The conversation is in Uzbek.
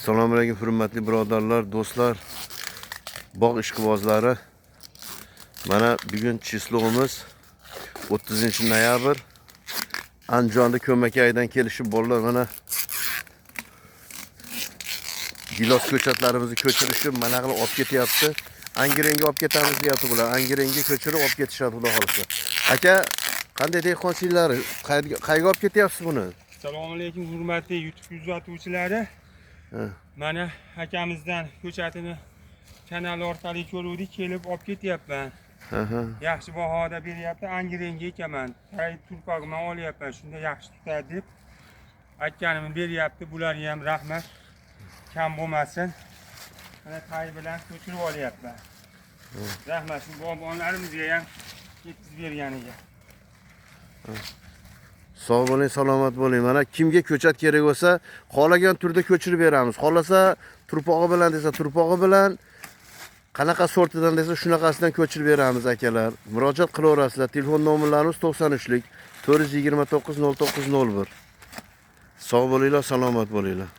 Assalomu alaykum, hurmatli birodarlar, do'stlar, bog' ishqibozlari. Mana bugun число miz 30 noyabr. Andijonda ko'makaydan kelishib bolalar mana gilos ko'chatlarimizni ko'chirishib mana qilib olib ketyapti. Angirenga olib ketamiz deyapti bular. Angirenga ko'chirib olib ketishadi, xudo xohlasa. Aka, qanday dehqonchiliklar? Qayerga olib ketyapsiz buni? Assalomu alaykum, hurmatli YouTube kuzatuvchilari. Mana akamizdan ko'chatini kanal orqali ko'ruvdik, kelib olib ketyapman. Yaxshi bahoda beryapti, Angirenga ekaman. Tay turpog'imdan olyapman, shunda yaxshi tutadi deb aytganimni beryapti. Bularga ham rahmat. Kam bo'lmasin. Mana tay bilan ko'chirib olyapman. Rahmat shu bog'bonlarimizga ham yetkazib berganiga. Sog' bo'ling, salomat bo'ling. Mana kimga ko'chat kerak bo'lsa, xohlagan turda ko'chirib beramiz. Xohlasa turpog'i bilan desa, turpog'i bilan, qanaqa sortidan desa, shunaqasidan ko'chirib beramiz, akalar. Murojaat qilaverasizlar. Telefon nomerlarimiz 93lik 429 09 01. Sog' bo'linglar, salomat bo'linglar.